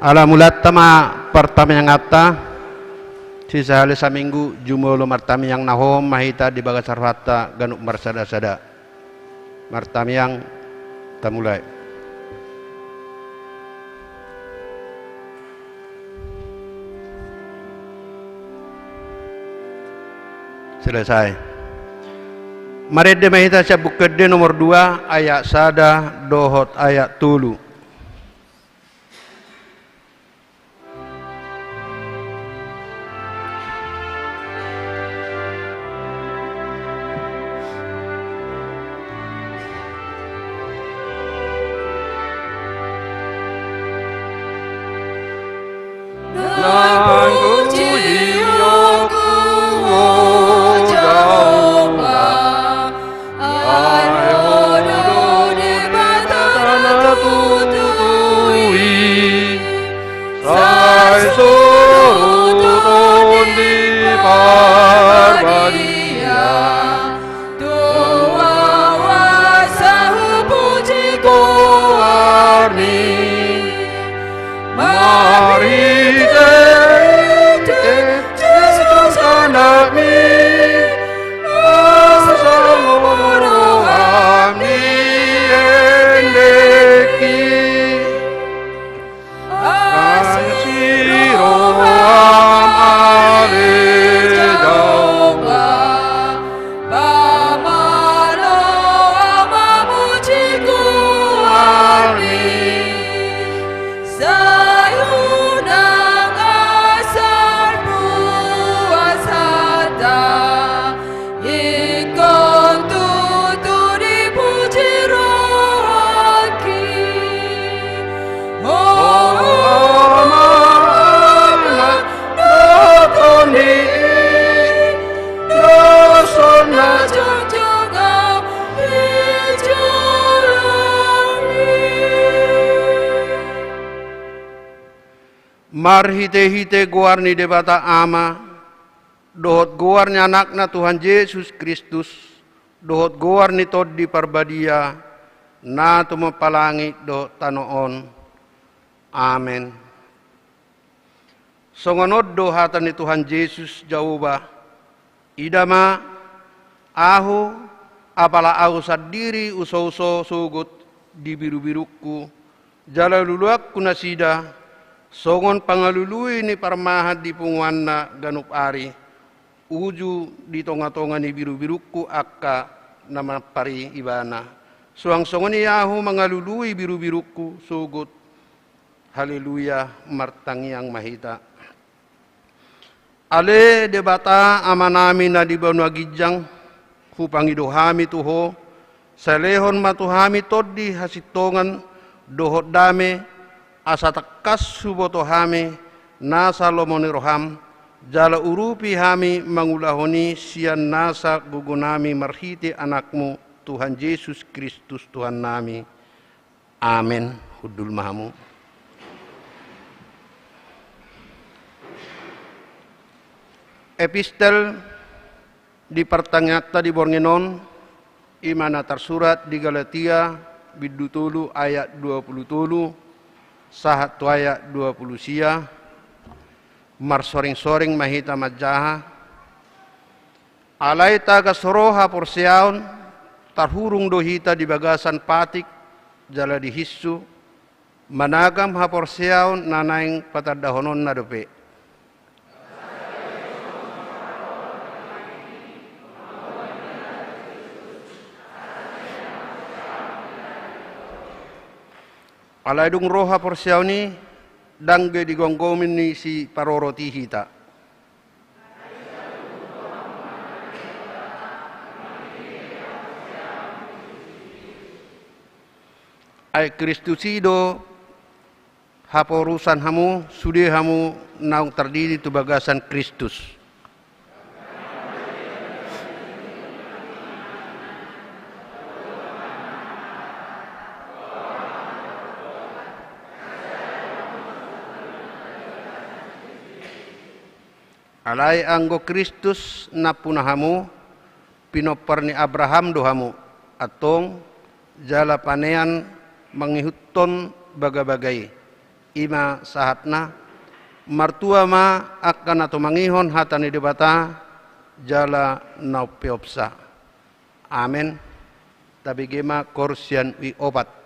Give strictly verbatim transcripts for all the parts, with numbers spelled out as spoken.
Ala mulanta ma partangianganta, sisahali saminggu jumolo martangiang na hohom ma hita di bagasan rohanta ganup marsada-sada. Martangiang, tamulai. Selesai. Marende ma hita sian Buku Ende nomor dua, ayat sada dohot ayat tolu. Sai surut Tondi Parbadia, tu ahu sahat puji goarni. Marhite Jesus anakmi, asa molo roham ni endekki. Asi roham ale Jahowa, pamalo mamuji goarmi. Sai unang asal puasanta, ingkon tutu dipuji rohangki. O Ama, Anak, dohot Tondi, dos on na jongjong di jolom i. Marhitehite goar ni Debata Ama, dohot goar ni Anakna Tuhan Jesus Kristus, dohot goar ni Tondi Parbadia, na tumompa langit dohot tano on. Amen. Songon on do hata ni Tuhan Jesus, Jahowa: Ida ma, ahu, apala ahu sandiri husouso sogot di birubirungku, jala luluanku nasida, songon pangalului ni parmahan di punguanna ganup ari, uju di tongatonga ni birubirungku angka na mampar i ibana. Suang songon i ahu mangalului birubirungku sogot. Haleluya, martangiang ma hita. Ale Debata Amanami na di banua ginjang, hupangido hami tu Ho, sai lehon ma tu hami tondi, hasintongan dohot dame, asa tangkas huboto hami nasa lomo ni roham, jala urupi hami mangulahon i sian nasa gogonami marhite Anakmu, Tuhan Jesus Kristus Tuhannami. Amen. Hundul ma hamu. Epistel di partangianganta di borngin on, i ma na tarsurat di Galatia, bindu tolu ayat dua pulu tolu sahat tu ayat dua pulu sia. Marsoringsoring ma hita manjaha. Alai tagas ro haporseaon, tarhurung do hita di bagasan patik jala dihinsu, managam haporseaon na naeng patandahononna dope. Alai dung ro haporseaon i, ndang be digomgomi ni siparorot i hita. Ai Kristus i do haporusan hamu, sude hamu naung tardidi tu bagasan Kristus. Alai anggo Kristus nampuna hamu, pinompar ni Abraham do hamu, antong, jala panean mangihuthon bagabaga i. I ma sahatna. Martua ma angka na tumangihon hata ni Debata jala na umpeopsa. Amen. Tabege ma koor sian ui opat.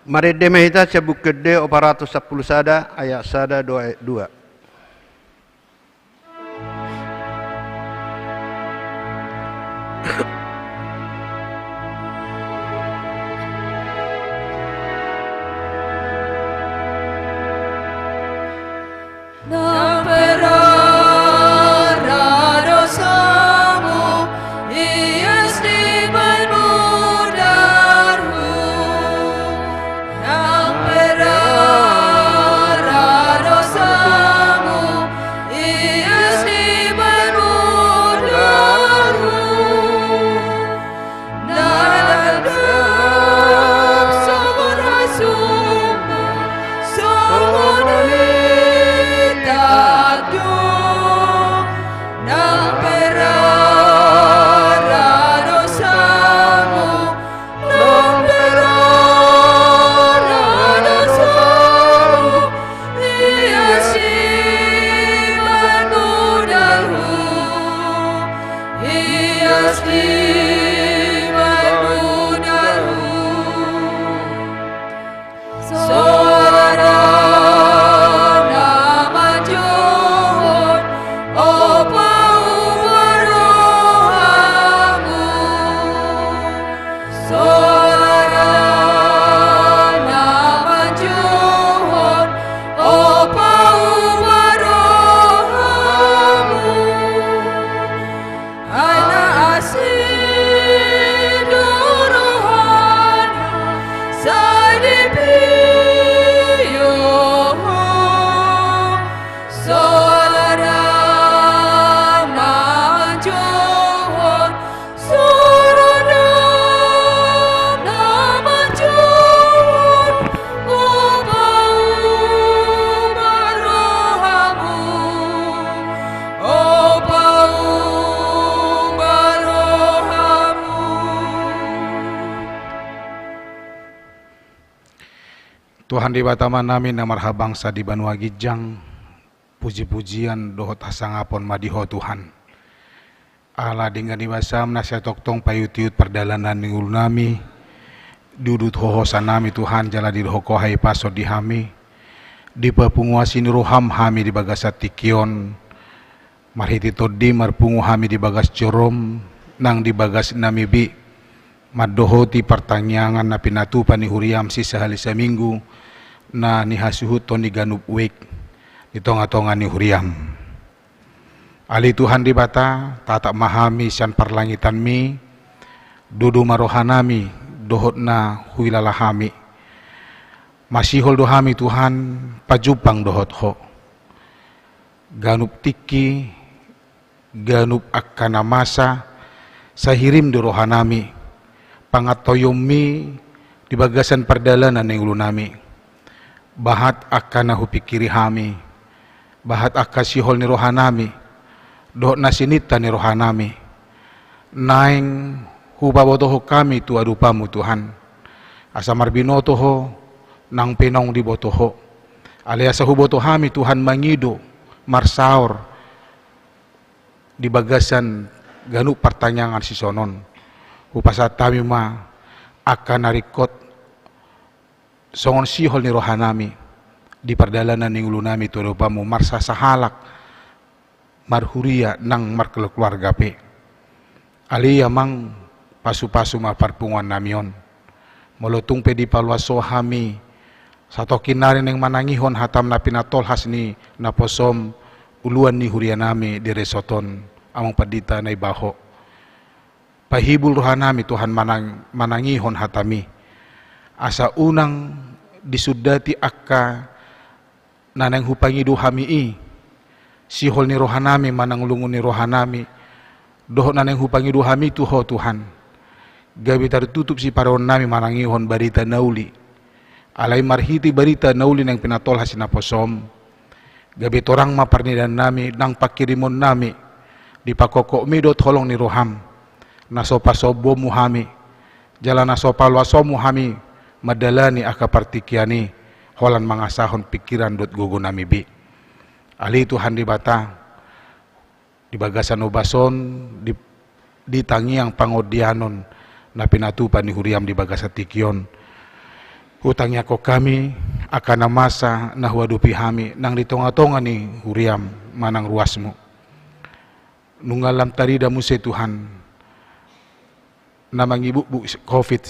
Marende ma hita sian Buku Ende opat ratus sampulu sada, ayat sada dohot ayat dua. Soara na manjouhon, O pauma rohamu. Soara na manjouhon, O pauma rohamu. Ai na asi do rohana, sai dipio ho. Soara na manjouhon, soara na manjouhon, O pauma rohamu, O pauma rohamu. Tuhan Debata Amanami na marhabangsa di banua ginjang, puji-pujian dohot hasangapon ma di Ho Tuhan. Ala denggan ni basaM na sai tongtong paiut-iut pardalanan ni ngolunami, diudut Ho hosanami Tuhan, jala didok Ho hahipason di hami, dipapungu asi ni rohaM hami di bagasan tingki on, marhite Tondi marpungu hami di bagas joroM, nang di bagasnami be, mandohoti partangiangan na pinatupa ni huriaM sisahali saminggu, na nihasuhuthon di ganup wijk, di tonga-tonga ni huriaM. Ale Tuhan Debata, tatap ma hami sian parlangitanMi, dodo ma rohanami, dohot na huilala hami. Masihol do hami Tuhan, pajumpang dohot Ho. Ganup tingki, ganup angka na masa, sai hirim do rohanami, pangantoionMi di bagasan pardalanan ni ngolunami. Bahat angka na hupingkiri hami, bahat angka sihol ni rohanami, dohot na sininta ni rohanami. Naeng hupabotohon hami tu adopanMu Tuhan. Asa marbinoto Ho, nang pe naung diboto Ho. Alai asa huboto hami Tuhan mangido, marsaor, di bagasan ganup partangiangan sisonon. Hupasahat hami ma angka na ringkot songon sihol ni rohanami, di pardalanan ni ngolunami tu adopanMu marsasahalak, marhuria nang markeluarga pe. Ale Amang, pasu-pasu ma parpunguannami on. Molo tung pe dipaluas Ho hami, satongkin nari naeng manangihon hataM na pinatolhas ni naposoM, uluan ni hurianami di resort on, Amang Pandita Naibaho. Pahibul rohanami Tuhan manang-, manangihon hataMi. Asa unang disundati angka na naeng hupangido hami i, sihol ni rohanami manang lungun ni rohanami, dohot na naeng hupangido hami tu Ho Tuhan. Gabe tartutup sipareonnami manangihon barita na uli. Alai marhite barita na uli naeng pinatolhas ni naposoM, gabe torang ma parnidaannami nang panghirimonnami, di pangkongkotMi dohot holong ni rohaM, na so pasombuonMu hami, jala na so paluasonMu hami mandalani angka partingkian i, holan mangasahon pingkiran dohot gogonami be. Ale Tuhan Debata, di bagasan ombas on, di, di tangiang pangondianon na pinatupa ni huriaM di bagasan tingki on, hutangiangkon hami angka na masa na huadopi hami nang di tonga-tonga ni huriaM manang ruasMu. Nunga lam tarida muse Tuhan, na mangibukbuk covid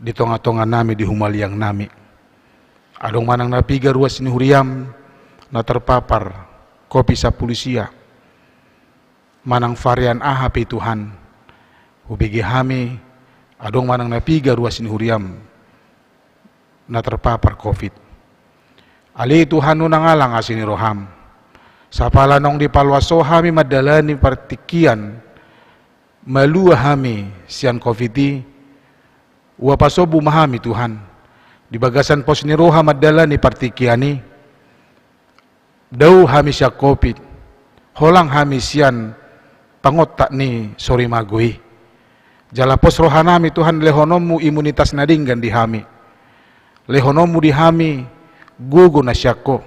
di tonga-tonganami, di humaliangnami. Adong manang na piga ruas ni huriaM na terpapar covid sampulu sia, manang varian aha pe Tuhan, hubege hami, adong manang na piga ruas ni huriaM na terpapar covid. Ale Tuhan, unang alang asi ni rohaM. Sapala naung dipaluas Ho hami mandalani partingkian, malua hami sian covid i, ua pasombu ma hami Tuhan. Di bagasan pos ni roha mandalani partingkian i, dao hami sian covid, holang hami sian pangontak ni sorimago i. Jala pos rohanami Tuhan, lehononMu imunitas na denggan di hami. LehononMu di hami gogo na sian Ho.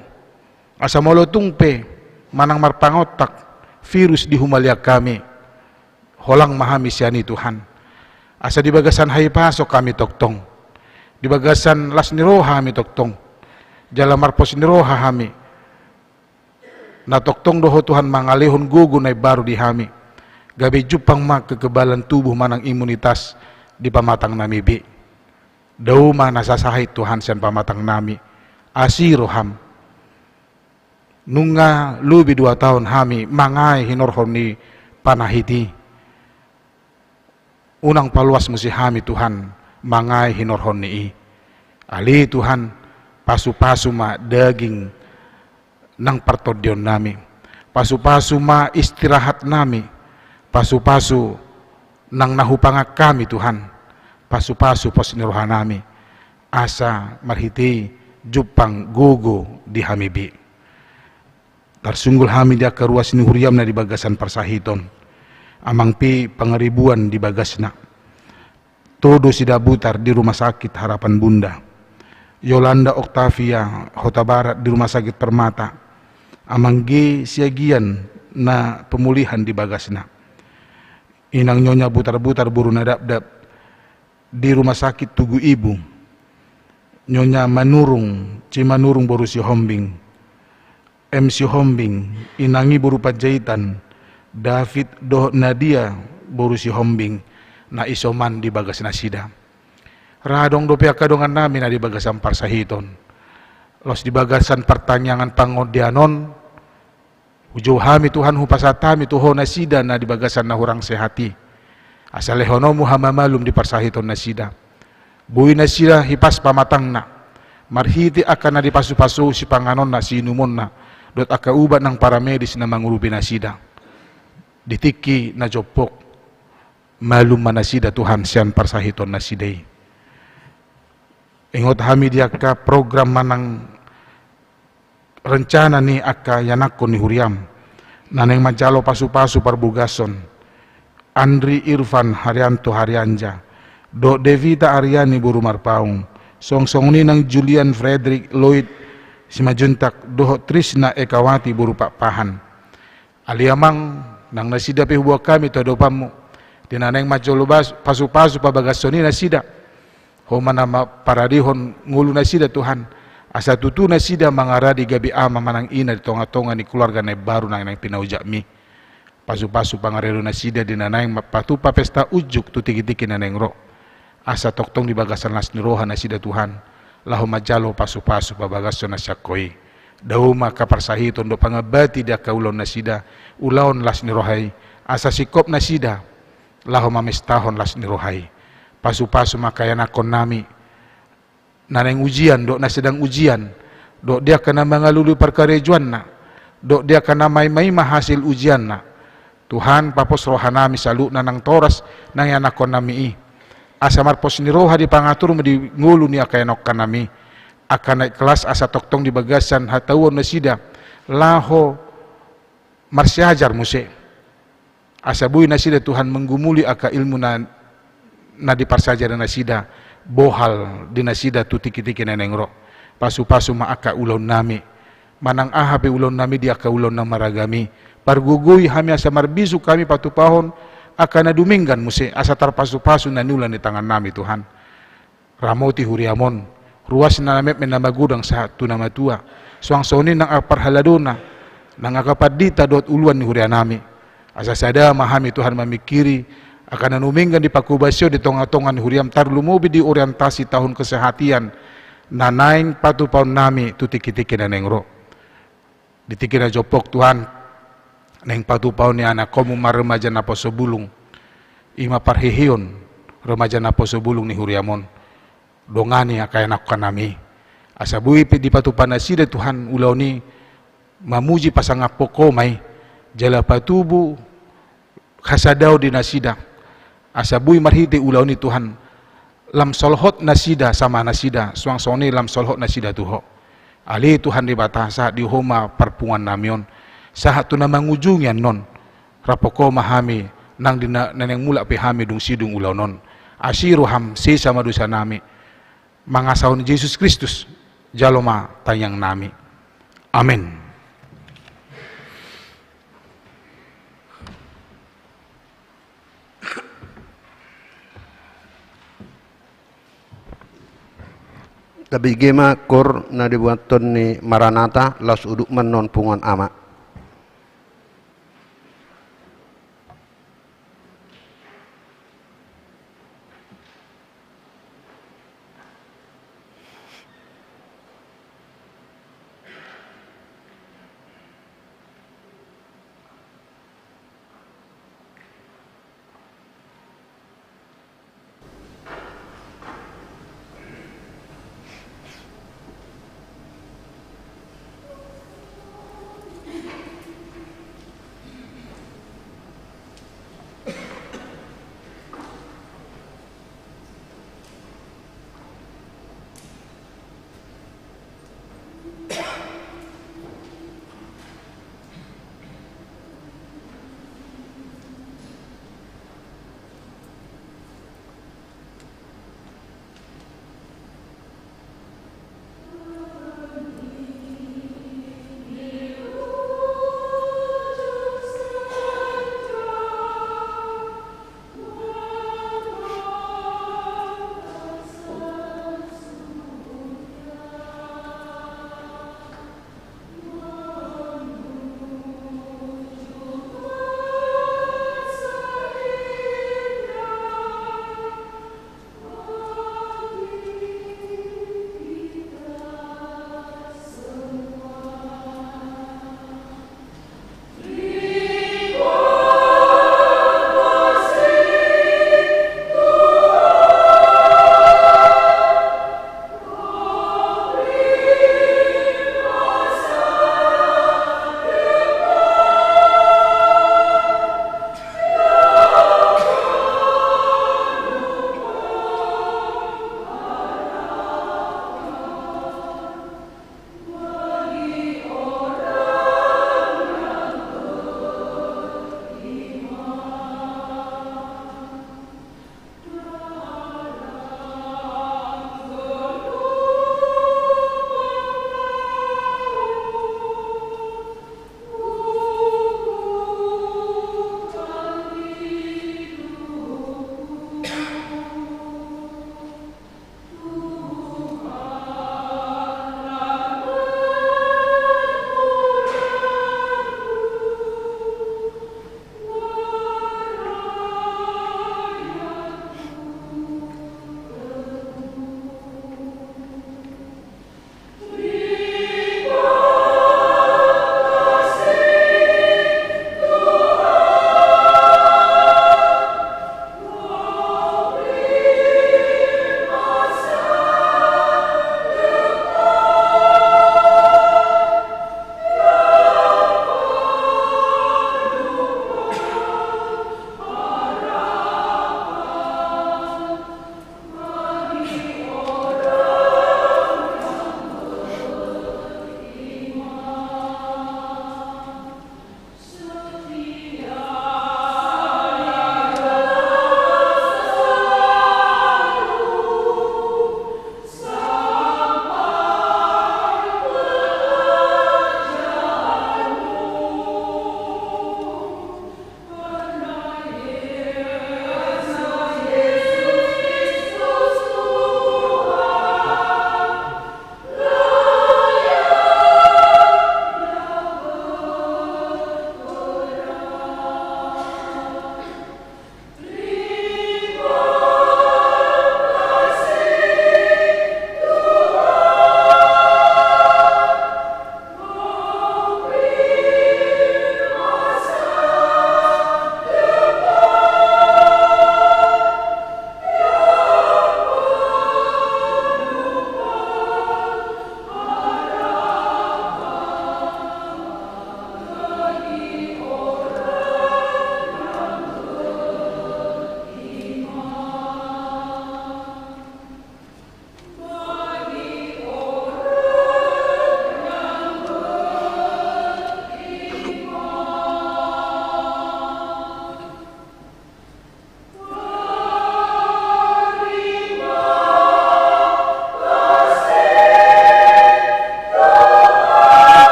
Asa molo tung pe manang marpangontak virus di humaliangnami, holang ma hami sian i Tuhan. Asa di bagasan hahipason hami tongtong. di bagasan las ni roha hami tongtong, jala marpos ni roha hami. Na tongtong do Ho Tuhan mangalehon gogo na imbaru di hami, gabe jumpang ma kekebalan tubuh manang imunitas di pamatangnami be. Dao ma na sasahit Tuhan sian pamatangnami, asi roham. Nunga lobi dua taon hami mangae hinorhon ni panahit i. Unang paloas muse hami Tuhan mangae hinorhon ni i. Ale Tuhan, pasupasu ma daging nang partondionnami. Pasupasu ma istirahatnami. Pasupasu nang na hupangan hami Tuhan. Pasupasu pos ni rohanami. Asa marhite i jumpang gogo di hami be. Tarsunggul hami di angka ruas ni huriam na di bagasan parsahiton. Amang P. Pangaribuan di bagasna. Todo Sidabutar di Rumah Sakit Harapan Bunda. Yolanda Octavia Hutabarat di Rumah Sakit Permata. Amang G. Siagian na pemulihan di bagasna. Inang Nyonya Butar-butar boru Nadapdap di Rumah Sakit Tugu Ibu. Nyonya Manurung, Cimanurung boru Sihombing. M. Sihombing, inang i boru Panjaitan, David dohot Nadia boru Sihombing, na isoman di bagas nasida. Ra adong dope angka dongannami na di bagasan parsahiton. Laos di bagasan partangiangan pangondian on, hujou hami Tuhan, hupasahat hami tu Ho nasida na di bagasan na hurang sehat i. Asa lehononmu hamamalum di parsahiton nasida. Boi nasida hipas pamatangna, marhite angka na dipasupasu sipanganonna siinumonna, dohot angka ubat nang paramedis na mangurupi nasida. Di tingki na jompok, malum ma nasida Tuhan sian parsahiton nasida i. Ingot hami di angka program manang rencana ni angka ianakkon ni huriam, na naeng manjalo pasupasu parbagason, Andri Irfan Haryanto Harianja, dohot Devita Ariani boru Marpaung, songon i nang Julian Frederick Lloyd Simanjuntak, dohot Trisna Ekawati boru Pakpahan. Ale Amang, nang nasida pe huboan hami tu adopanmu, di na naeng manjalo bas-, pasupasu pabagason i nasida. Ho ma na ma-, paradehon ngolu nasida Tuhan, asa tutu nasida mangaradi gabe ama manang ina di tonga-tonga ni keluarga na imbaru na naeng pinaojak mi. Pasupasu pangaradi nasida di na naeng ma-, patupa pesta unjuk tu tingki-tingki na naeng ro. Asa tongtong di bagasan las ni roha nasida Tuhan, laho manjalo pasupasu pabagason na sian Ho i. Dao ma angka parsahiton dohot pangambati di angka ulaon nasida, ulaon las ni roha i, asa singkop nasida laho mamestahon las ni roha i. Pasupasu ma angka ianakkonnami, na naeng ujian, dohot na sedang ujian, dohot di angka na mangalului parkarejoanna, dohot di angka na maima-ima hasil ujianna. Tuhan, papos rohanami saluhutna nang toras nang ianakkonnami i. Asa marpos ni roha di pangaturmu di ngolu ni angka ianakkonnami i. Angka na ikhlas asa tongtong di bagasan hatauon nasida laho marsiajar muse. Asa boi nasida Tuhan manggumuli angka ilmu na, na diparsiajari nasida, bohal di nasida tu tingki-tingki na naeng ro. Pasupasu ma angka ulaonnami. Manang aha pe ulaonnami di angka ulaon na maragam i, pargogoi hami asa marbisuk hami patupahon angka na dumenggan muse, asa tarpasupasu na niula ni tangannami Tuhan. Ramoti huriam on, ruas na metmet na magodang sahat tu na matua, suang songon i nang angka parhaladona, nang angka pandita dohot uluan ni hurianami. Asa sada ma hami Tuhan mamingkiri angka na dumenggan dipangkobasi Ho di tonga-tonga ni huriam, tarlumobi di orientasi tahun kesehatan na naeng patupaonnami tu tingki-tingki na naeng ro. Di tingki na jompok Tuhan, naeng patupaon ni anakkonmu ma remaja naposo bulung, i ma parheheon remaja naposo bulung ni huriam on. Dongani angka ianakkonnami i. Asa boi pe dipatupa nasida Tuhan ulaon i, mamuji pasangaphon Ho ma i, jala patubu hasadaon di nasida. Asa boi marhite ulaon i Tuhan, lam solhot nasida sama nasida, suang songon i lam solhot nasida tu Ho. Ale Tuhan Debata, sahat di Ho ma parpunguannami on, sahat tu na mangujungi annon. Rap Ho ma hami nang di na, na naeng mulak pe hami dung sidung ulaon on. Asi roham, sesa ma dosanami. Mangasahon Jesus Kristus, jalo ma tangiangnami. Amen. Tabege ma koor na dibuathon ni Maranatha, laos udut ma annon punguan ama.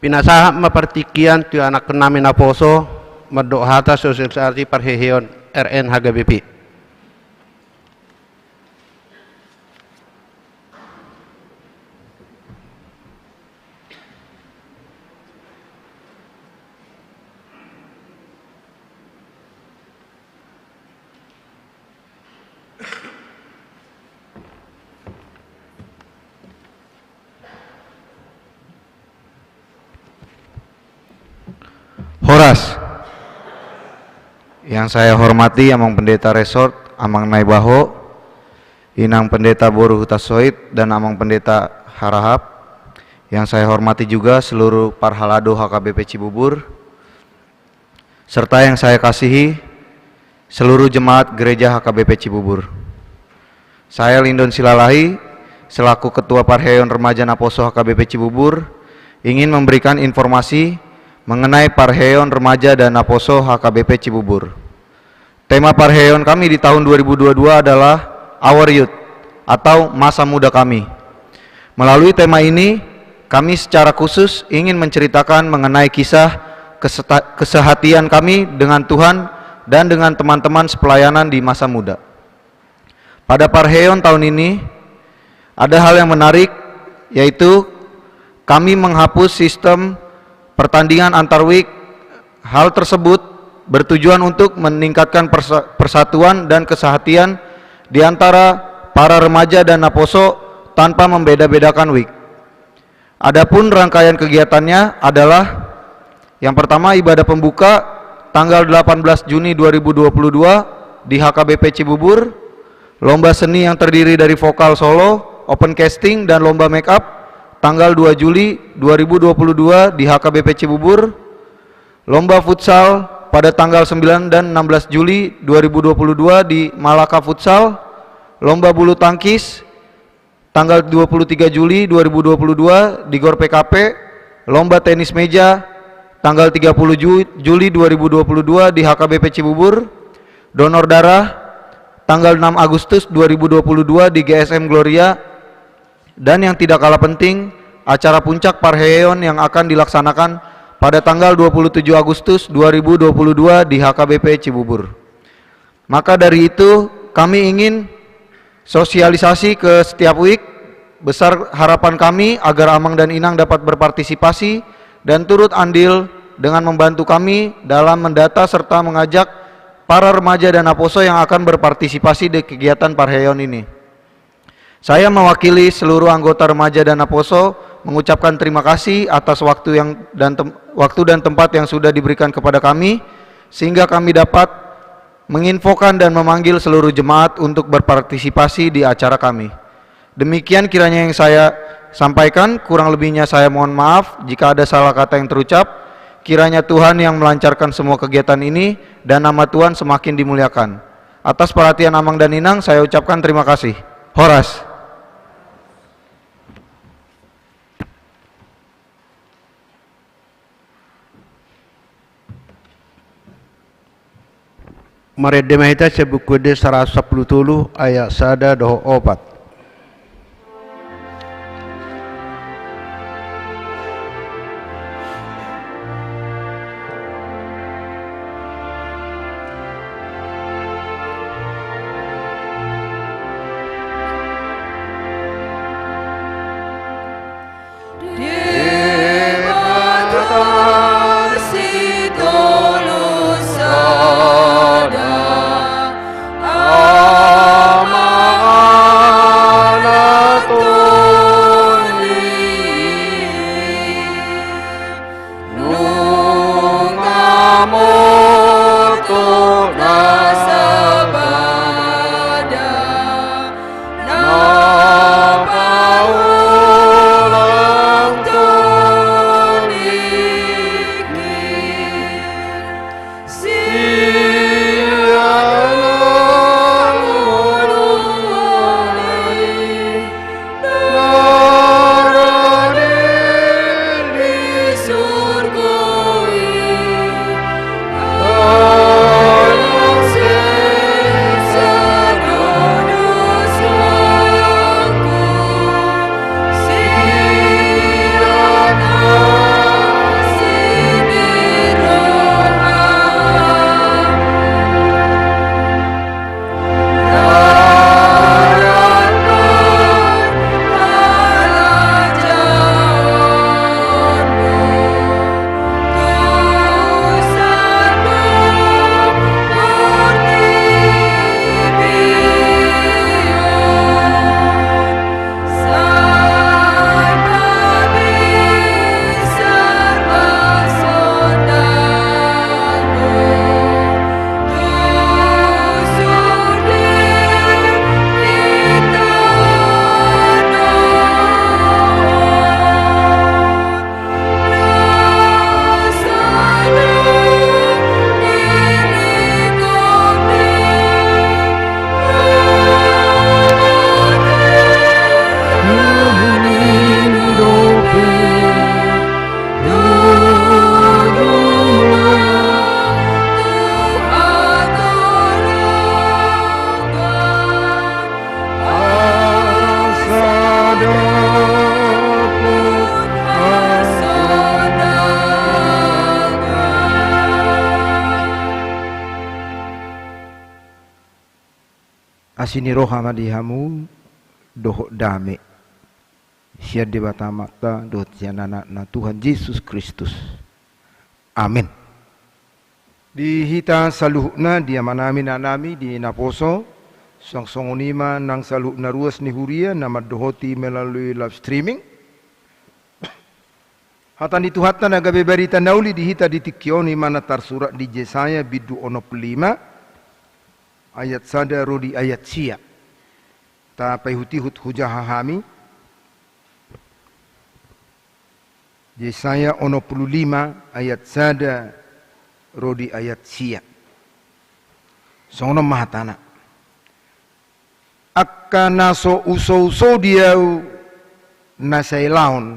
Pinasahat ma partingkian tu ianakhonnami naposo, mandok hata sosialisasi parheheon R N H K B P. Horas. Yang saya hormati Amang Pendeta Resort, Amang Naibaho, Inang Pendeta Boru Hutasoit, dan Amang Pendeta Harahap. Yang saya hormati juga seluruh parhalado H K B P Cibubur, serta yang saya kasihi, seluruh jemaat Gereja H K B P Cibubur. Saya, Lindon Silalahi, selaku Ketua Parheheon Remaja Naposo H K B P Cibubur, ingin memberikan informasi mengenai Parheheon Remaja dan Naposo H K B P Cibubur. Tema parheheon kami di tahun dua ribu dua puluh dua adalah Our Youth atau Masa Muda Kami. Melalui tema ini, kami secara khusus ingin menceritakan mengenai kisah keseta-, kesehatian kami dengan Tuhan dan dengan teman-teman sepelayanan di masa muda. Pada parheheon tahun ini, ada hal yang menarik, yaitu kami menghapus sistem pertandingan antar week. Hal tersebut bertujuan untuk meningkatkan persa-, persatuan dan kesehatian di antara para remaja dan naposo tanpa membeda-bedakan week. Adapun rangkaian kegiatannya adalah, yang pertama, ibadah pembuka tanggal delapan belas Juni dua ribu dua puluh dua di H K B P Cibubur, lomba seni yang terdiri dari vokal solo, open casting, dan lomba make up tanggal dua Juli dua ribu dua puluh dua di H K B P Cibubur, lomba futsal pada tanggal sembilan dan enam belas Juli dua ribu dua puluh dua di Malaka Futsal, lomba bulu tangkis tanggal dua puluh tiga Juli dua ribu dua puluh dua di Gor P K P, lomba tenis meja tanggal tiga puluh Ju-, Juli dua ribu dua puluh dua di H K B P Cibubur, donor darah tanggal enam Agustus dua ribu dua puluh dua di G S M Gloria, dan yang tidak kalah penting, acara puncak parheheon yang akan dilaksanakan pada tanggal dua puluh tujuh Agustus dua ribu dua puluh dua di H K B P Cibubur. Maka dari itu, kami ingin sosialisasi ke setiap week. Besar harapan kami agar Amang dan Inang dapat berpartisipasi dan turut andil dengan membantu kami dalam mendata serta mengajak para remaja dan naposo yang akan berpartisipasi di kegiatan parheheon ini. Saya mewakili seluruh anggota remaja dan naposo mengucapkan terima kasih atas waktu yang dan tem-, waktu dan tempat yang sudah diberikan kepada kami, sehingga kami dapat menginfokan dan memanggil seluruh jemaat untuk berpartisipasi di acara kami. Demikian kiranya yang saya sampaikan, kurang lebihnya saya mohon maaf jika ada salah kata yang terucap. Kiranya Tuhan yang melancarkan semua kegiatan ini dan nama Tuhan semakin dimuliakan. Atas perhatian Amang dan Inang, saya ucapkan terima kasih. Horas. Marende ma hita sian Buku Ende saratus sampulu tolu ayat sada dohot opat. Debata sitolu sada, Ama, Anak, Tondi. Nunga morto na sabada, na paulangkon tingki. Asi ni roha ma di hamu dohot dame sian Debata Amanta dohot sian Anakna Tuhan Jesus Kristus. Amen. Di hita saluhutna, di amanami, inanami, di naposo, suang songon i ma nang saluhut na ruas ni huria na mandohoti melalui live streaming. Hata ni Tuhanta na gabe barita na uli di hita di tingki on i ma na tarsurat di Jesaya bindu onom pulu lima ayat sada ro di ayat sia. Tapaihutihut hujaha hami. Jesaya onom pulu lima ayat sada ro di ayat sia. Songon on ma hatana: Angka na so usouso di Ahu na sai laon,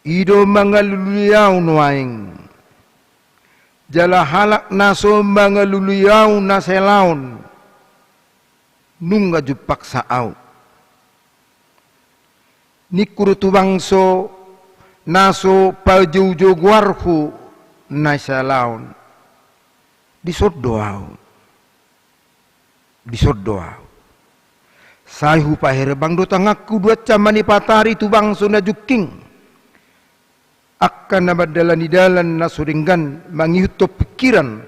i do mangalului Ahu nuaeng. Jala halak na so mangalului Ahu na sai laon, nunga jumpangsa Ahu. Ningku do tu bangso na so pajoujou goarHu na sai laon: Dison do Ahu. Dison do Ahu. Sai hupaherbang do tanganHu duansa manipat ari tu bangso na jungking. Angka na mandalani dalan na so denggan mangihuthon pingkiran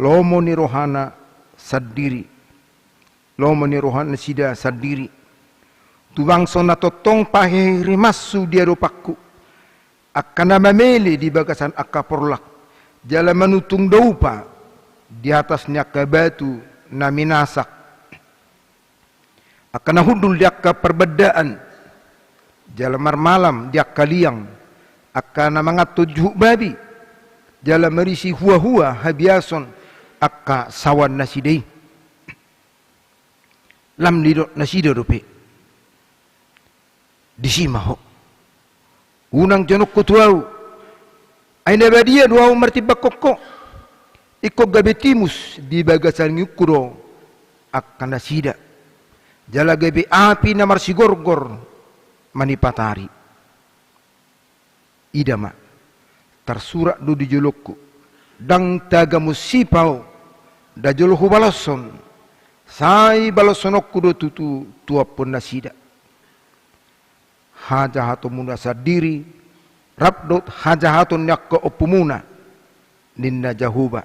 lomo ni rohana sandiri. Lomo ni rohanasida sandiri. Tu bangso na tongtong pahehe rimashu di adopanHu. Angka na mamele di bagasan angka porlak, jala manutung daupa di atas ni angka batu na minasak. Angka na hundul di angka parbandaan, jala marmalam di angka liang, angka na manganhon juhut babi, jala marisi huahua habiason angka saoan nasida i. Lam nidok nasida dope: Disi ma ho. Unang jonok ho tu Ahu. Ai na badia do Ahu martimbangkon ho. Ingkon gabe timus di bagasan ngihutku do angka nasida, jala gabe api na marsigorgor manipat ari. Ida ma, tarsurat do di jolongku: Ndang tagamon sipa ho, nda jolo hubaloshon, sai baloshononku do tutu tuhophon nasida. Hajahatonmuna sandiri rap dohot hajahaton ni angka ompumuna, ninna Jahowa,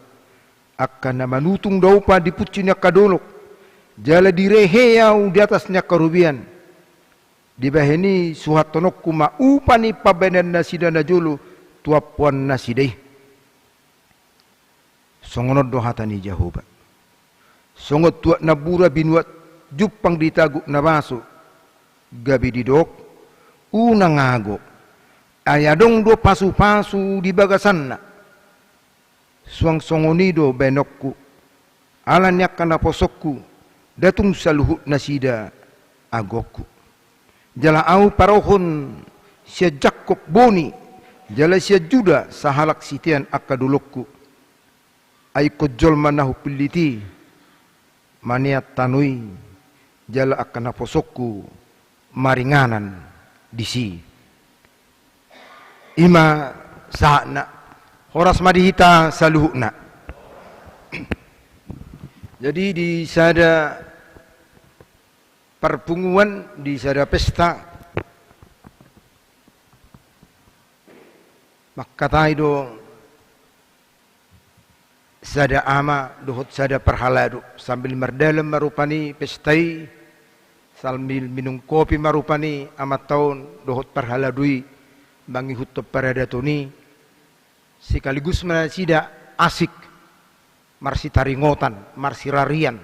angka na manutung daupa di punsu ni angka dolok, jala direhei ahu di atas ni angka robean. Dibahen i suhathononku ma upa ni pambahenan nasida najolo tu ampuan nasida i. Songon on do hata ni Jahowa: Songon tuak nambura binuat jumpang di taguk na baso, gabe didok: Unang ago, ai adong do pasupasu di bagasanna. Suang songon i do baenonku, ala ni angka naposongku, nda tung saluhut nasida agoonku. Jala ahu parohon sian Jakkob boni, jala sian Juda sahalak sitean angka dolongku. Ai ingkon jolma na hupillit i manean tano i, jala angka naposongku maringanan disi. I ma sahatna. Horas ma di hita saluhutna. Jadi di sada parpunguan, di sada pesta, mangkatai do sada ama dohot sada parhalado, sambil mardalan ma rupani pesta i, sambil minum kopi ma rupani amanta on dohot parhalado i mangihuthon paradaton i, sekaligus ma nasida asik marsitaringotan, marsirarian.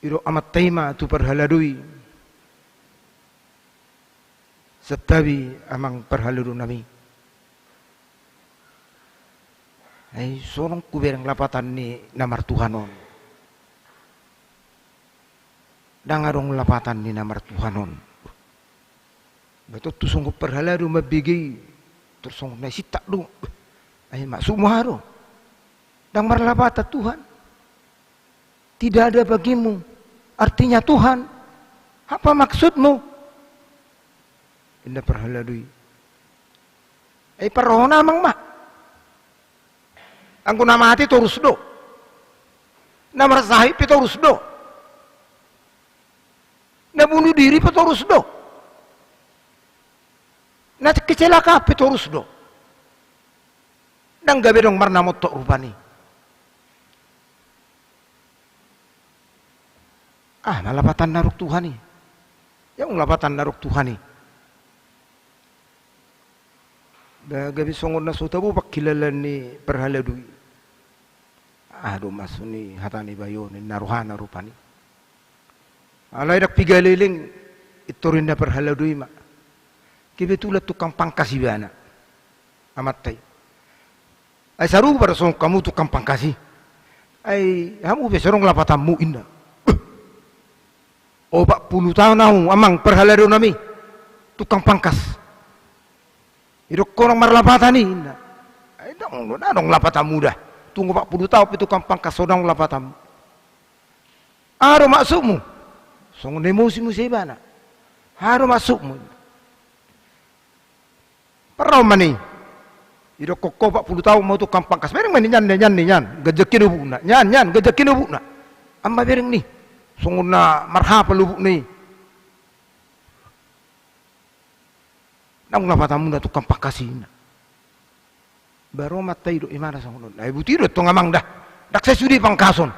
Didok amanta i ma tu parhalado i: Santabi amang parhalado nami. Ai songon hubereng lapatan ni na martuhan on. Ndang adong lapatan ni na martuhan on. Ba tontu songon parhalado mambege i, tor songon na sintak do. Ai maksudmu aha do? Ndang marlapatan Tuhan. Tidak ada bagimu artinya Tuhan. Apa maksudmu? Ninna parhalado i. Ai parrohahon amang ma. Anggo na mate torus do. Na marsahit pe torus do. Na bunuh diri pe torus do. Na kecelakaan pe torus do. Ndang gabe adong marnamontok rupani. Ah, na lapatan na adong Tuhan i. Ia adong lapatan na adong Tuhan i. Ba gabe songon na so tabo pangkilalaan ni parhalado i. Aha do maksud ni hata ni bayo on, ninna rohana rupani. Alai ndang piga leleng, pintor ninna parhalado i ma: Kebetulan tukang pangkas ibana, amanta i. Ai sarupa do songon hamu tukang pangkas i. Ai hamu pe so adong lapatanmu, ninna. Opat pulu taon ahu amang parhalado nami tukang pangkas. Didok ho ndang marlapatan i, ninna. Ai ndang adong lapatanmu da. Tung opat pulu taon pe tukang pangkas, so adong lapatanmu. Aha do maksudmu? Songon na emosi muse ibana. Aha do maksudmu? Parrohahon ma ni. Didok ho opat pulu taon ma ahu tukang pangkas. Bereng ma ni nian, nian, nian. Ganjang hian obukna. Nian, nian, ganjang hian obukna. Aha ma bereng ni. Songon na marhapal obukna i. Ndang lapatanmuna tukang pangkas i, ninna. Ba ro amanta i didok ibana songon on. Ai buti do tong amang da. Ndang sai sude pangkason.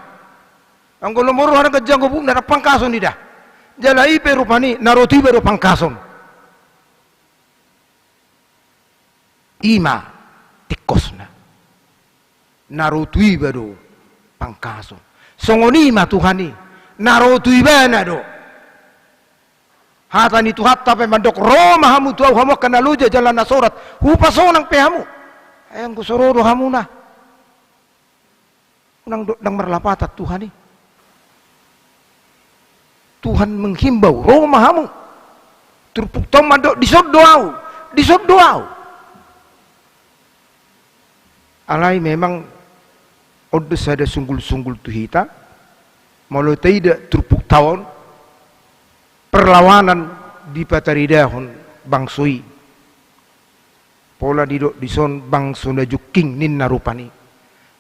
Anggo lomo rohana ganjang obukna ndang pangkason i da. Jala i pe rupani na ro tu iba do pangkason. I ma tingkosna. Na ro tu iba do pangkason. Songon i ma Tuhan i. Na ro tu ibana do. Hata ni Tuhanta pe mandok: Ro ma hamu tu ahu, hamu angka na loja jala na sorat, hupasonang pe hamu. Ai anggo so ro do hamuna, unang dok ndang marlapatan Tuhan i. Tuhan menghimbau: Ro ma hamu. Turpukta on mandok: Dison do ahu, dison do ahu. Alai memang on do sada sunggul-sunggul tu hita, molo taida turpukta on, perlawanan dipataridahon bangso i. Pola didok dison bangso na jungking ninna rupani.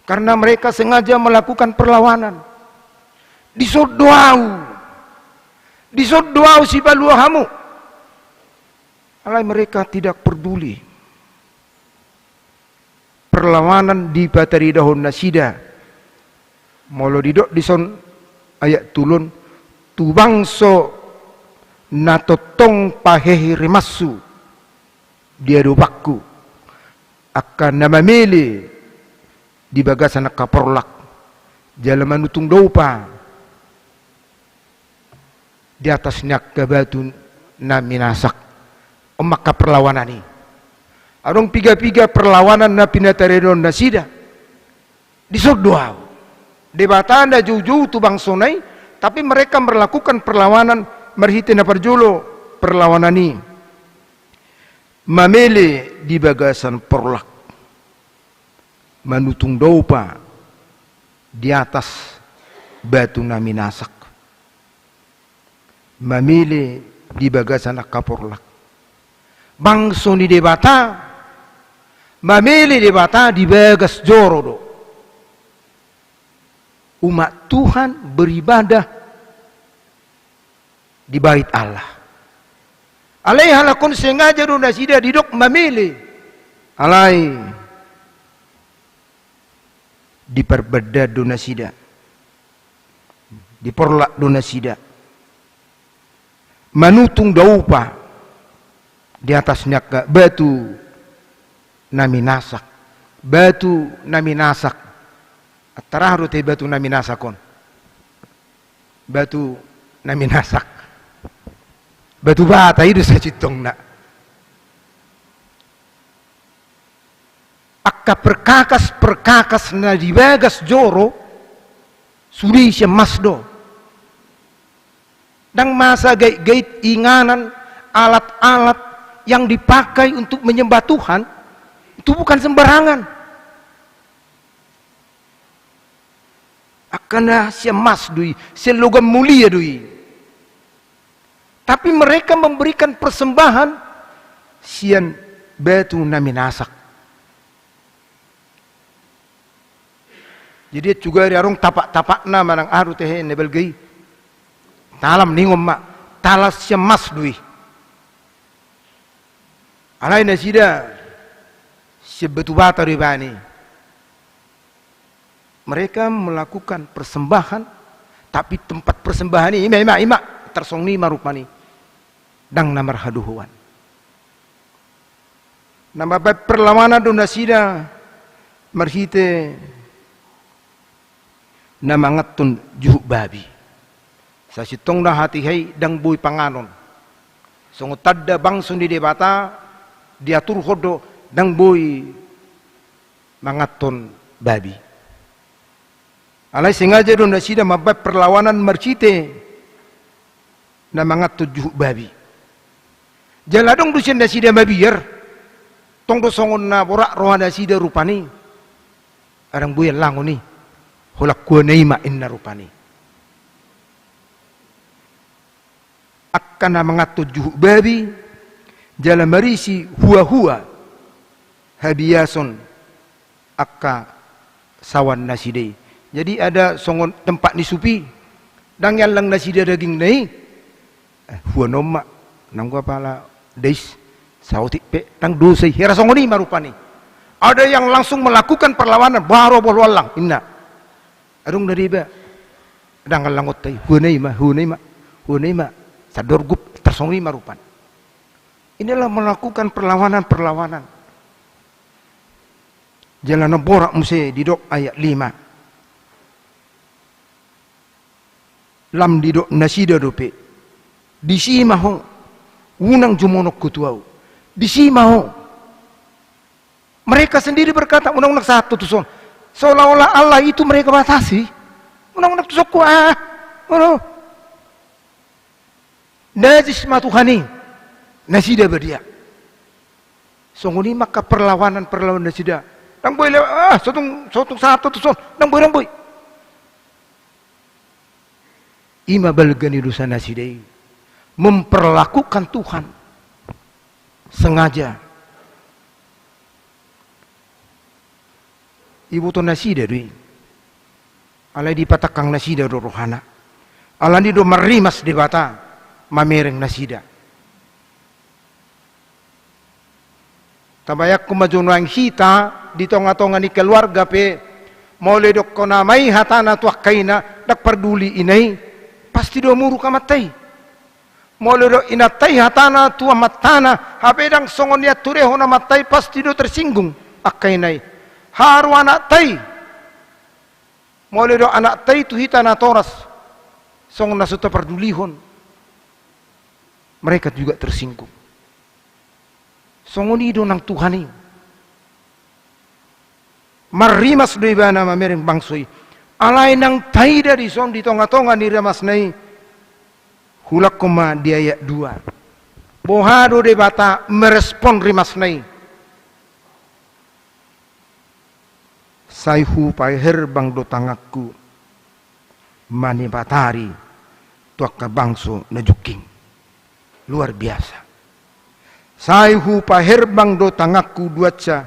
Karena mereka sengaja melakukan perlawanan. Dison do ahu. Dison do ahu sipaluah hamu. Alai mereka tidak peduli. Perlawanan dipataridahon nasida. Molo didok dison ayat tolu on, tu bangso na tongtong pahehe rimashu di adopanku, angka na mamele di bagasan angka porlak, jala manutung daupa di atas ni angka batu na minasak. On ma angka perlawanan i. Adong piga-piga perlawanan na pinataridahon nasida. Dison do ahu. Debata na joujou tu bangsona i, tapi mereka melakukan perlawanan marhite na parjolo perlawanan i. Mamele di bagasan porlak. Manutung daupa di atas batu na minasak. Mamele di bagasan angka porlak. Bangso ni Debata, mamele Debata di bagas joro do. Umat Tuhan beribadah di Bait Allah. Alai halak on sengaja do nasida didok mamele. Alai diparbanda do nasida. Diporlak do nasida. Manutung daupa di atas ni angka batu na minasak. Batu na minasak. Antara aha do te batu na minasak on? Batu na minasak. Batu bata i do sasintongna. Angka perkakas-perkakas na di bagas joro, sude sian mas do. Ndang masa gait-gait inganan, alat-alat yang dipakai untuk menyembah Tuhan, itu bukan sembarangan. Angka na sian mas do i, sian logam mulia do i. Tapi mereka memberikan persembahan sian batu na minasak. Jadi, sugari adong tapak-tapakna manang aha do tehe na balga i. Talam ningon ma, talam sian mas do i. Alai nasida sian batu bata do ibaen i. Mereka melakukan persembahan, tapi tempat persembahan i, i ma, i ma, i ma, tarsongon i ma rupani. Ndang na marhadohoan. Na mambaen perlawanan do nasida marhite na manganhon juhut babi. Sasintongna hatiha i ndang boi panganon. Songon tanda bangso ni Debata diaturhon do ndang boi manganhon babi. Alai sengaja do nasida mambaen perlawanan marhite na manganhon juhut babi. Jala adong do sian nasida mabiar, tong do songon na borat roha nasida rupani. Ndang boi allangon i, holan huana i ma inna rupani. Angka na manganhon juhut babi, jala marisi hua-hua habiason angka saoan nasida i. Jadi ada songon tempat ni supi, ndang iallang nasida dagingna i, eh, huana on ma, nanggo apala dais, saotik pe, ndang dosa i, hera songon i ma rupani. Ada yang langsung melakukan perlawanan, baru bolu allang, inna. Adong na deba. Ndang allangonta i, huana i ma, huana i ma, huana i ma. Sadorgup, tarsongon i ma rupani. Inilah melakukan perlawanan-perlawanan. Jala na borat muse didok ayat lima. Lam didok nasida dope. Disi ma ho, unang jumonok ho tu ahu. Disi ma ho. Mereka sendiri berkata, unang-unang sahat ho tuson. Seolah-olah Allah itu mereka batasi. Unang-unang tuson ho, ah. Ono. Najis ma Tuhan i. Nasida badia. Songon i ma angka perlawanan-perlawanan nasida. Ndang boi lewat, ah, sotung, sotung sahat tu son, ndang boi, ndang boi. I ma balga ni dosa nasida i. Memperlakukan Tuhan sengaja. Iboto nasida do i. Alai dipatangkang nasida do rohana. Alani do marrimas Debata mamereng nasida. Tabayangkon ma jo nuaeng hita di tonga-tonga ni keluarga pe, molo didokkon ama i hatana tu angka ina, ndang parduli ina i, pasti do muruk amanta i. Molo didok inanta i hatana tu amantana, hape ndang songon i diturehon amanta i, pasti do tersinggung angka ina i. Haru anakta i. Molo didok anakta i tu hita natoras, songon na so tapardulihon, mereka juga tersinggung. Songon i do nang Tuhan i. Marrimas do ibana mamereng bangso i. Alai nang taida dison di tonga-tonga ni rimasna i, huulakhon ma di ayat dua. Boha do Debata merespon rimasna i? Sai hupaherbang do tanganku manipatari tu angka bangso na jungking. Luar biasa. Sai hupaherbang do tanganku, duansa,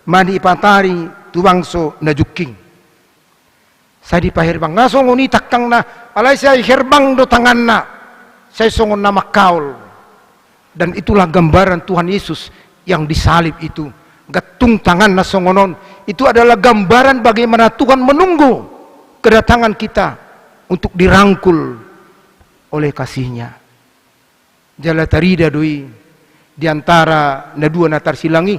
manipatari tu bangso na jungking. Sai dipaherbang, nga songon i tangkangna, alai sai herbang do tanganna, sai songon na mangkaol. Dan itulah gambaran Tuhan Yesus yang disalib itu. Gantung tanganna songon on. Itu adalah gambaran bagaimana Tuhan menunggu kedatangan kita untuk dirangkul oleh kasih-Nya. Jala tarida do i di antara na dua na tarsilang i.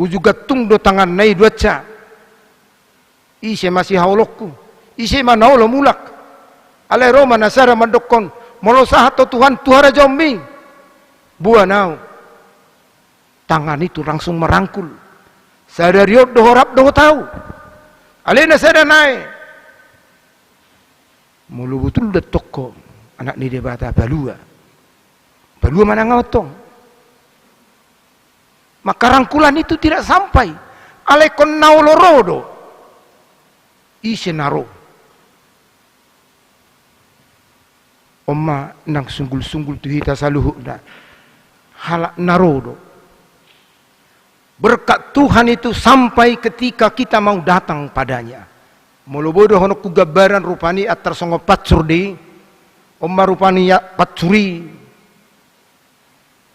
Uju gantung do tanganna i, duansa. Ise ma sihaolonku? Ise ma na olo mulak? Alai ro ma na sada mandokkon, molo sahat ho Tuhan tu harajaonmi, boan ahu. Tangan itu langsung merangkul. Sadari on dohot rap dohot ahu. Alai na sada nai. Molo botul do antong ho anak ni Debata, palua. Palua manang aha antong? Maka rangkulan itu tidak sampai. Alai ingkon na olo ro do. Ise na ro? On ma nang sunggul-sunggul tu hita saluhutna. Halak na ro do. Berkat Tuhan itu sampai ketika kita mau datang pada-Nya. Molo boi dohononku gambaran rupani antar songon pansur do i, on ma rupani pansur i.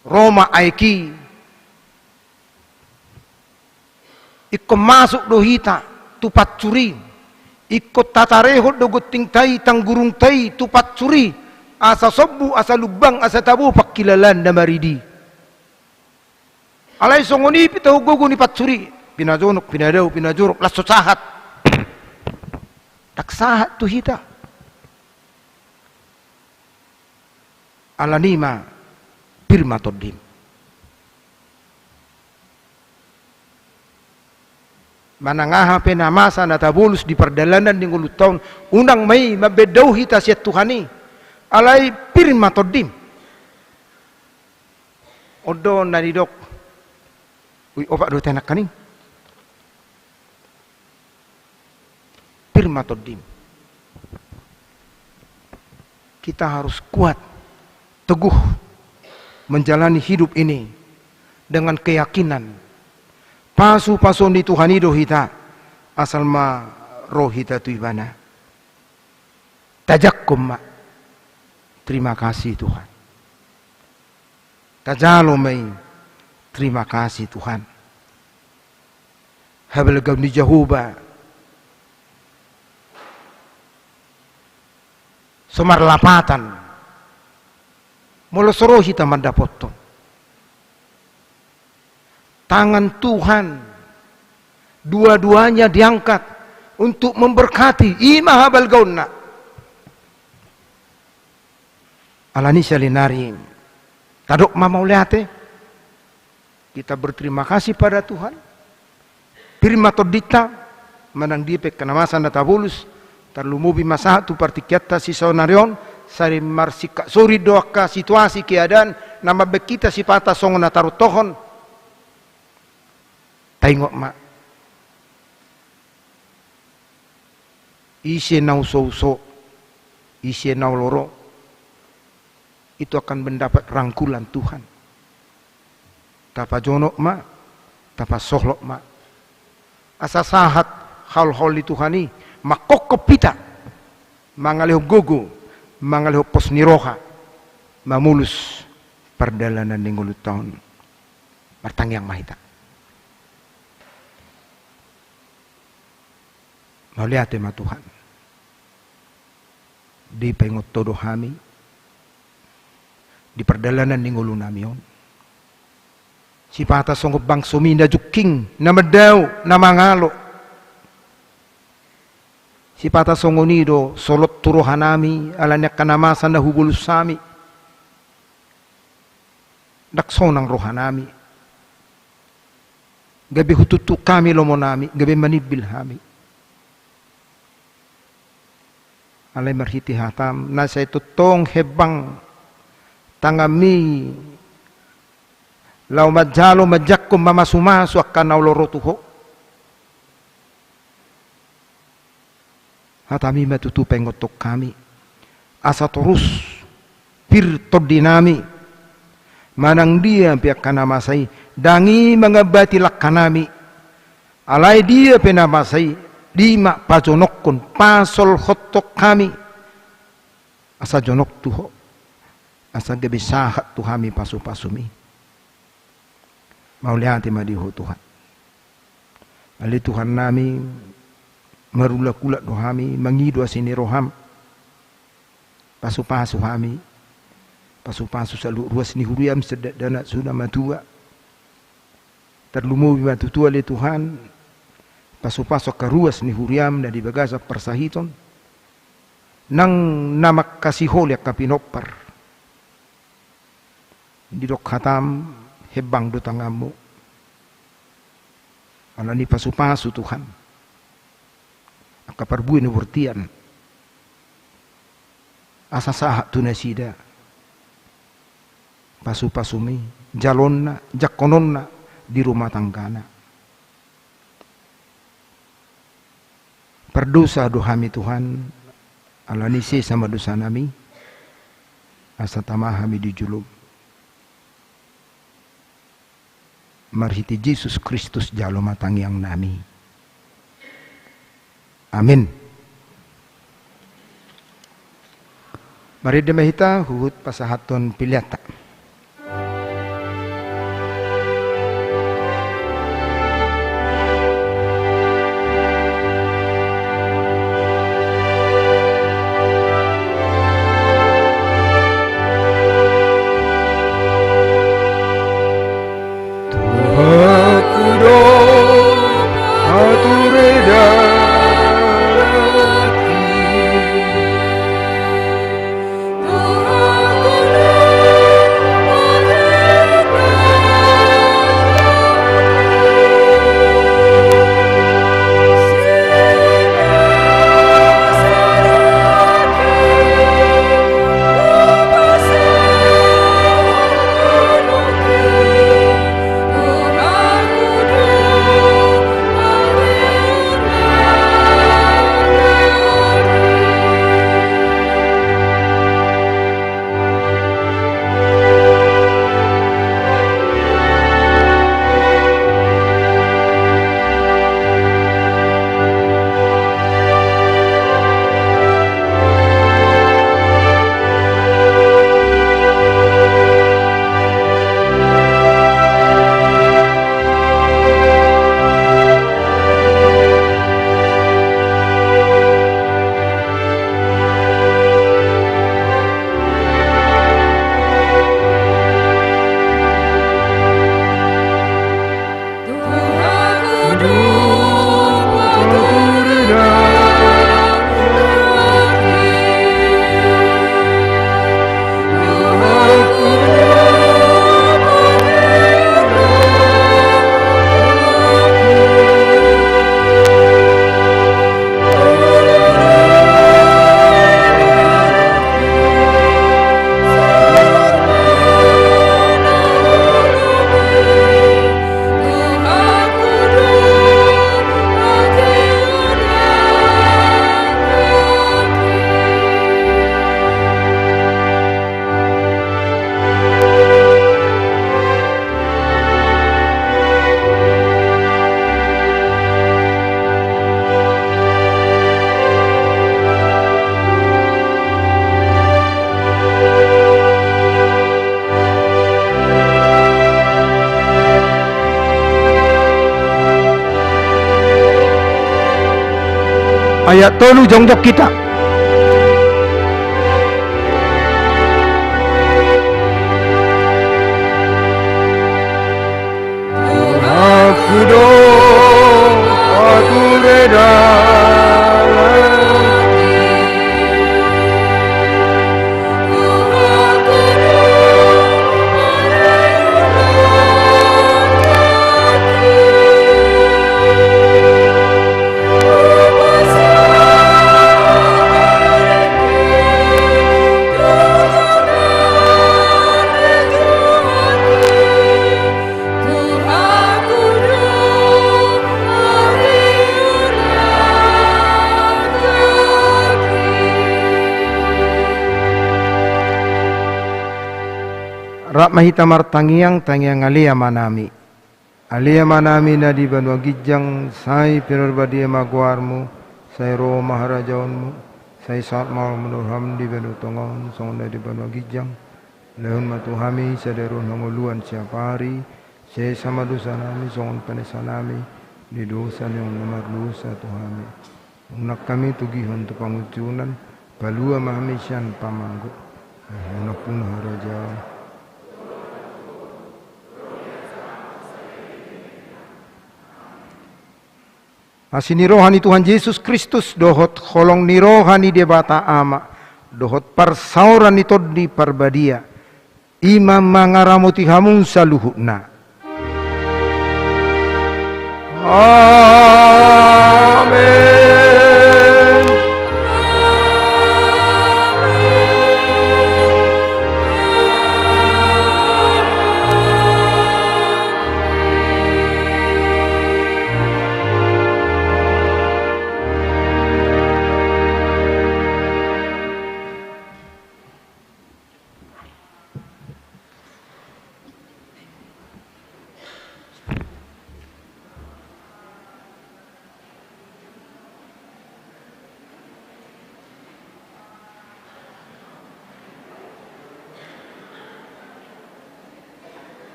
Ro ma aek i. Ingkon masuk do hita tu pansur i. Ingkon tatarehon do gontingta i, tanggurungta i tu pansur i. Asa sombu, asa lumbang, asa tabo pangkilalaan na maridi. Alai songon i pe tahu gogo ni pansur i. Pinajonok, pinadao, pinajorok, laos so sahat. Ndang sahat tu hita. Alani i ma pir ma tondim. Manang aha pe na masa na tabolus di pardalanan ni ngolunta on, unang ma i mambaen dao hita sian Tuhan i. Alai pir ma tondim. On do na nidok. Ui, opat do hita nangkaning. Pir ma tondim. Kita harus kuat, teguh menjalani hidup ini dengan keyakinan. Pasu-pasu ni Tuhan i do hita, asal ma ro hita tu Ibana. Tajangkon ma. Terima kasih, Tuhan. Tajalo ma i, terima kasih, Tuhan. Habalgaon ni Jahowa so marlapatan. Molo so ro hita mandapothon. Tangan Tuhan dua-duanya diangkat untuk memberkati, i ma habalgaonna. Alani i saonari, tadok ma mauliate. Kita berterima kasih pada Tuhan. Pir ma tondinta, manang dia pe angka na masa na tabolus, tarlumobi ma sahat tu partingkianta sisaonari on, sai marsingkat sorit do angka situasi keadaan na mambaen hita sipata songon na tarutohon. Taingot ma, ise na usouso, ise na oloro, itu akan mendapat rangkulan Tuhan. Tapajonok ma, tapasolhot ma. Asa sahat haholhol ni Tuhan i mangkophop hita, mangalehon gogo, mangalehon pos ni roha, mamolus pardalanan ni ngolunta on. Martangiang ma hita. Mauliate ma Tuhan. Dipaingot Ho do hami di pardalanan ni ngolunami on. Sipata songon bangsomi na jungking, na mandao, na mangalo. Sipata songon i do solot tu rohanami, ala ni angka na masa na hubolus hami. Ndang sonang rohanami. Gabe hututu hami lomonami, gabe manimbil hami. Alai marhite hataM, na sai tongtong hembang tanganMi, laho manjalo, manjangkon, mamasumasu angka na olo ro tu Ho. HataMi ma tutu paingothon hami, asa torus pir tondinami, manang dia pe angka na masa i, ndang i mangambati langkanami, alai dia pe na masa i, di ma pajonokhon, pasolhothon hami, asa jonok tu Ho, asa gabe sahat tu hami pasupasuMi. Mauliate ma di Ho Tuhan. Ale Tuhannami, marulakulak do hami, mangido asi ni rohaM. Pasupasu hami, pasupasu saluhut ruas ni huriaM, sian dakdanak tu na matua. Tarlumobi ma tutu ale Tuhan, pasupasu angka ruas ni huriaM na di bagasan parsahiton, nang na mangkasiholi angka pinompar. Didok hataM, hembang do tanganMu. Alani pasupasu Tuhan angka parbue ni bortian, asa sahat tu nasida pasupasuMi, jalonna, jangkononna di rumah tanggana. Pardosa do hami Tuhan, alani sesa ma dosanami, asa tama hami di joloM. Marhite Jesus Kristus jalo ma tangiangnami. Amen. Marende ma hita huhut pasahathon peleanta. Ayat tolu, jongjong hita. Tuhanku do, ature dalan. Rap ma hita martangiang, tangiang Ale Amanami. Ale Amanami na di banua ginjang, sai pinarbadia ma goarmu, sai ro ma harajaonmu, sai saut ma holongmu ni roham di banua tonga on, songon na di banua ginjang. Lehon ma tu hami sadari on hangoluan siapari, sesa ma dosanami songon panesanami di dosa ni na mardosa tu hami. Unang hami togihon tu pangunjunan, palua ma hami sian panganggo. Unang hami harajaon. Asi ni roha ni Tuhan Jesus Kristus, dohot holong ni roha ni Debata Ama, dohot parsaoran ni Tondi Parbadia, i ma mangaramoti hamu saluhutna.